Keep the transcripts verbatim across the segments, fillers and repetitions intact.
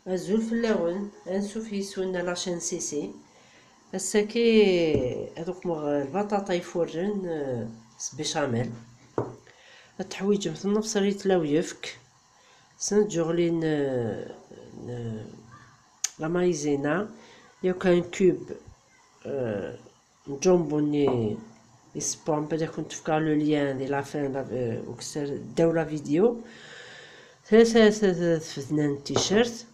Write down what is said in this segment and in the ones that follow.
Azul fell-awen, ansuf yis-wen à la chaîne C C. Ass-agi ad uqmeɣ lbaṭaṭa ifuren, eh, s béchamel. Ad teḥwiǧem tnefṣrit la uyefk, snat tjuɣlin, eh, n la maïzena, yakk un cube, eh, n jumbo-nni yessewwaren, ad akent-fkeɣ le lien di la fin, la, eh, ukessar ddaw la vidéo. Tlata tfedna n t-shirt,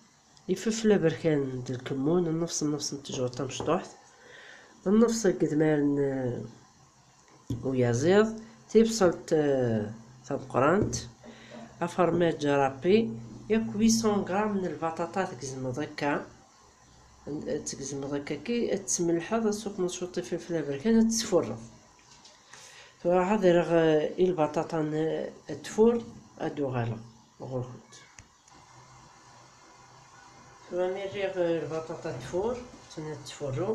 ifelfel aberkan d lkemmun, nnefṣ, nnefṣ n tejrudt tamecṭuḥt, nnefṣ n yedmaren, eh, uyaziḍ, tibṣelt, eh, tameqqrant, afermaj râpé, yakk huit cents grammes n lbaṭaṭa tgezmeḍ akka. Ad tgezmeḍ akkaki, ad tesmelḥeḍ, ad tessuqmeḍ cwiṭ ifelfel aberkan, ad tesfurreḍ. Tura ad rreɣ, eh, i lbaṭaṭa n, eh, tfur, ad d-uɣaleɣ ɣur-kent. Tura mi rriɣ, eh, lbaṭaṭa tfur, atan ad tfurru,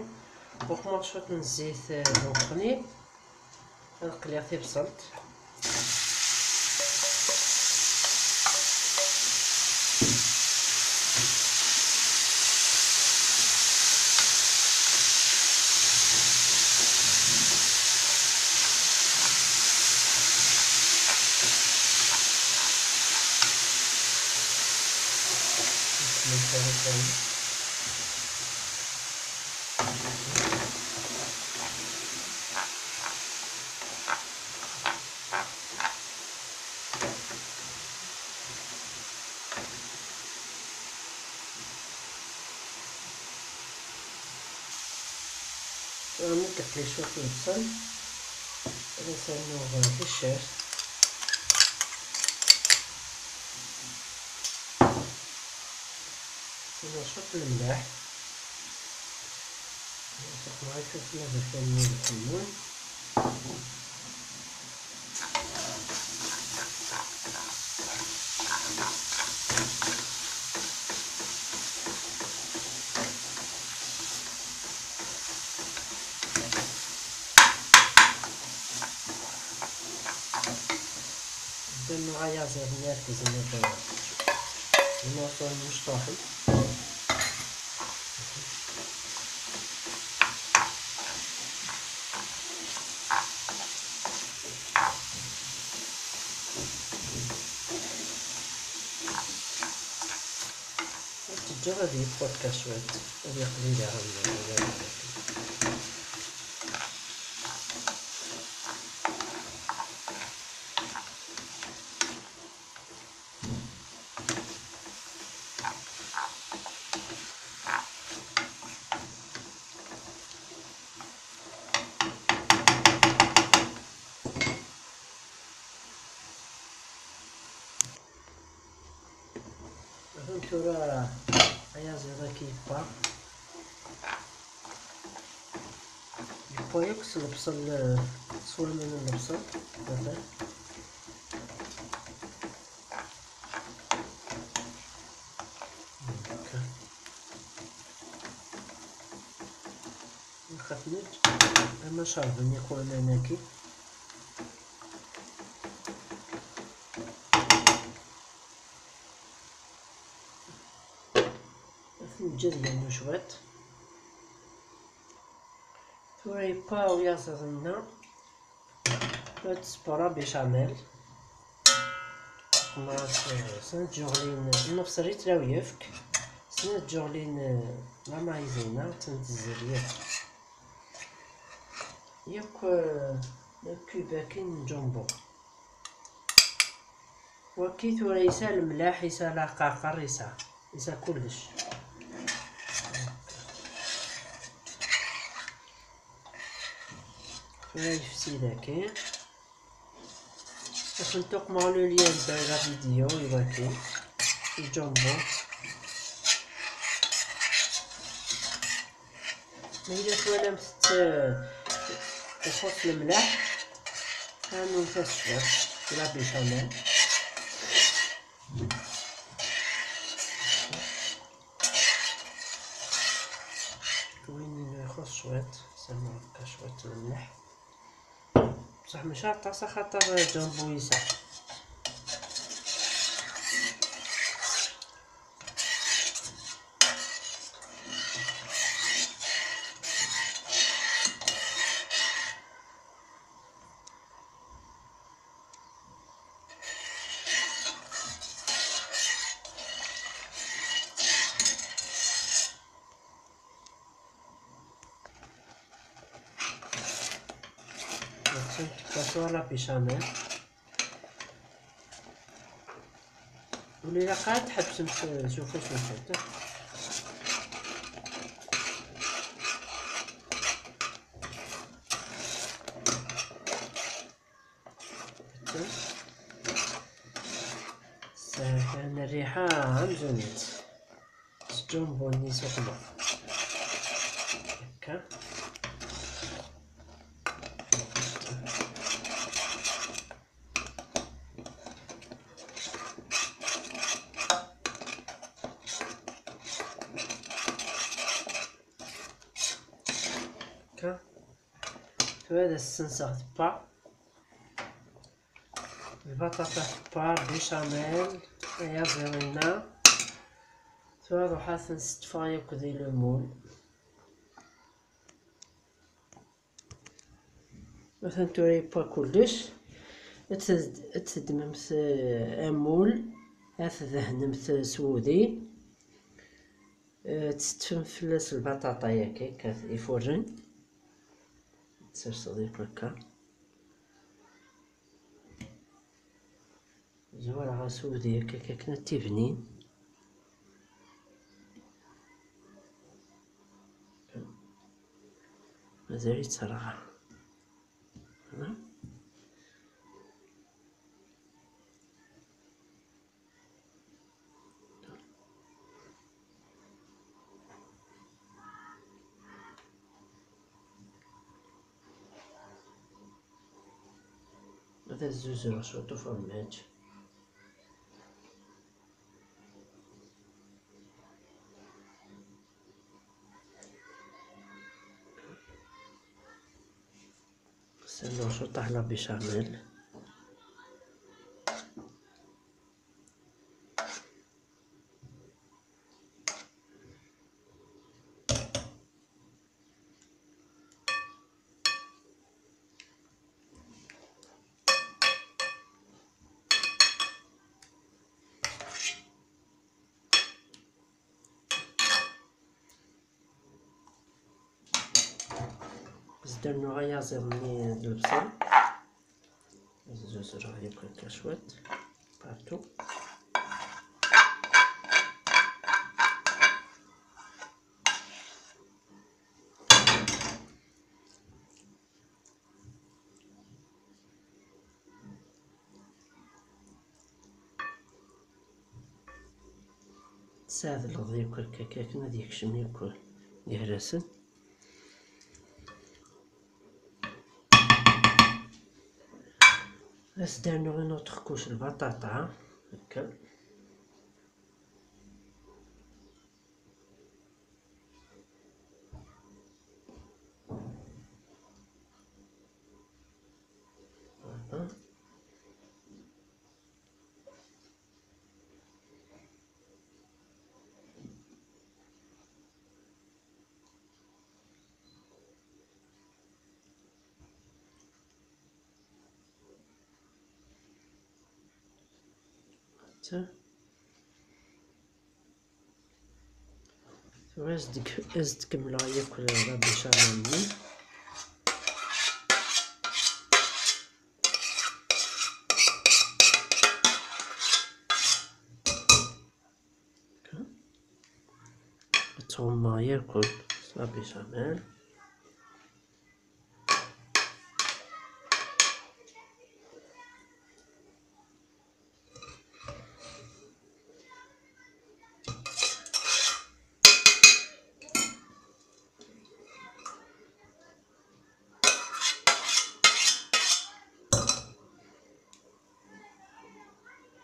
uqmeɣ cwiṭ n zzit, eh, d uqni. Ad qliɣ tibṣelt. Tura mi d-teqli cwiṭ n lebṣel, ad as-rnuɣ ticcert. Rnuɣ cwiṭ n lemleḥ. Nṣeḥ mɛa cwiṭ n aberkan n lkemmun. Ddan ɣaya ziɣ nerkez nniḍen. Nniḍen mecṭuḥen. Ad teǧǧeḍ ad yeffeḍ kan cwiṭ, ad yeqli daɣen. Atan tura ayaziḍ-agi yewwa. Yewwa yakk s lebṣel, s waman n lebṣel. Atan. Nxef-d ama cerben yakk waman-agi. Ad t-neǧǧ ad yernu cwiṭ. Tura yewwa uyaziḍ-nneɣ. Ad tṣebbreḍ béchamel. Qmeɣ-as, eh, snat tjuɣlin n tnefṣrit la uyefk, snat tjuɣlin, eh, la maïzena, atan tezzer yakk. Yakk, eh, cube-agi n jumbo. Wagi tura yesɛa lemleḥ, yesɛa leɛqaqer, yesɛa, yesɛa kullec. Tura yefsi dagi. Ad tent-uqmeɣ le lien ddaw la vidéo i wagi, i jumbo. Ma yella twalamt-tt, eh, ixuṣ lemleḥ, rnumt-as cwiṭ, la béchamel. Win ixuṣ cwiṭ, sami akka cwiṭ lemleḥ. Bصح ماشي aṭas, axaṭer jumbo yesɛa. Tebda tura la béchamel. Ur ilaq ara tḥebsemt s ufus-nkent. Tesɛa kan rriḥa amzunit. S jumbo-nni s uxemmeṛ. Akka. Akka. Tura ad as-ssenseɣ tebbaɣ. Lbaṭaṭa tebbaɣ, béchamel, ayaziḍ-inna. Tura ruḥ ad ten-ssetfeɣ yakk di le moule. Atan tura yewwa kullec. Ad ted-, ad teddmemt, eh, amul, ad tdehnemt s wudi, eh, ad tsetfemt fell-as lbaṭaṭa yakk, akka, ifurren. Ad tserseḍ yakk akka. Zwareɣ-as udi akka akken ad t-ibnin. Mazal-itt terɣa. Ad as-zuzureɣ cwiṭ ufermaj. Sɛiɣ cwiṭ la béchamel. Zdernuɣ ayaziḍ-nni d lebṣel. Zuzreɣ yakk akka cwiṭ. Partout. Tesɛedleḍ yakk akka, akken ad yekcem yakk gar-asen. Ad s-d-rnuɣ une autre couche lbaṭaṭa, akka. Voilà. Tura as-d-, as-d-kemmleɣ yakk la béchamel-nni. Ad ttɣummeɣ yakk s la béchamel.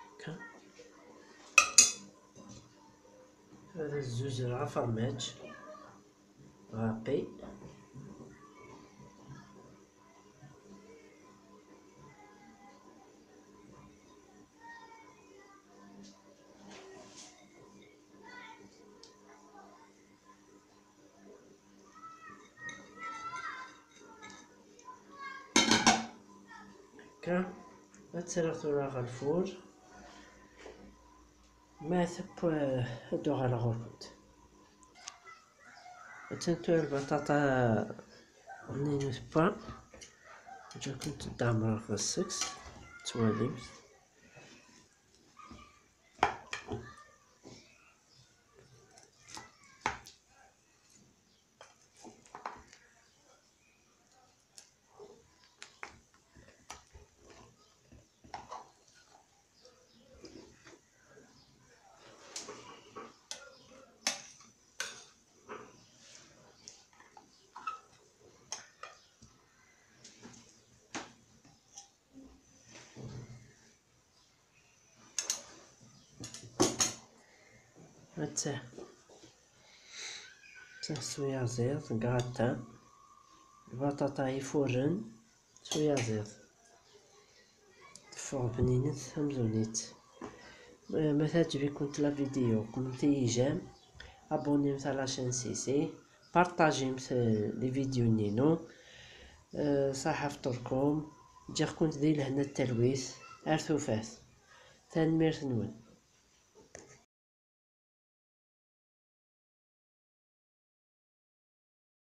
Akka. Ad as-zuzureɣ afermaj. Râpé. Akka, ad tt-rreɣ tura ɣer lfur. Ma tewwa, ad d-uɣaleɣ ɣur-kent. Attan tura lbaṭaṭa-nni tewwa. Ǧǧiɣ-kent d-ɛemreɣ ɣef seg-s, tettwalimt. Atta. Atta s uyaziḍ, gratin. Lbaṭaṭa ifuren s uyaziḍ. Teffeɣ bninet amzun-itt. Ma teɛǧeb-ikent la vidéo, kemmlemt-iyi j'aime, abonnemt à la chaîne C C, partagemt, euh, les vidéos-nni-inu. Euh, ṣaḥa fṭurkum, ǧǧiɣ-kent di lehna d talwit, ar tufat. Tanemmirt-nwen.